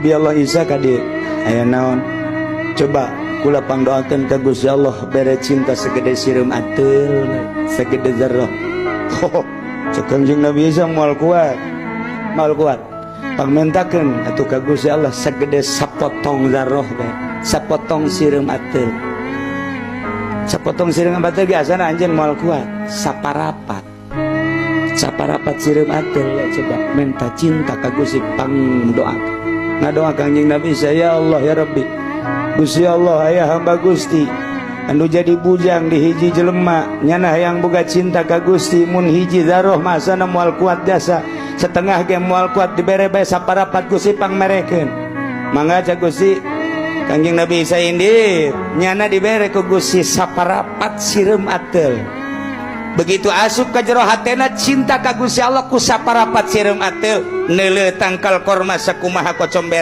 Nabi Allah Isa ka dieu. Aya naon? Coba kula pangdoakeun ka Gusti Allah bere cinta segede sireum ateul, segede zarrah. Oh, cek Kangjeng Nabi Isa, moal kuat, moal kuat. Pangmentakeun atuh ka Gusti Allah segede sapotong zarrah bae, sapotong sireum ateul. Sapotong sireum ateul ge asana anjeun moal kuat, saparapat. Saparapat sireum ateul ya, coba minta cinta ka Gusti, pangdoa. Ngadoa Kangjeng Nabi Isa, "Ya Allah, ya Rabbi, Gusti Allah, aya hamba Gusti anu jadi bujang di hiji jelema, nyana yang boga cinta ka Gusti. Mun hiji zarroh masana moal kuat, jasa setengah ge moal kuat, dibere bae saparapat, Gusti, pangmerekeun mangga." Cak Gusti, Kangjeng Nabi Isa indit, nyana dibere ku Gusti saparapat sireum ateul. Begitu asup ke jero hatena cinta ka Gusti Allah ku saparapat sireum ateul, neuleuh tangkal korma sakumaha kocomber.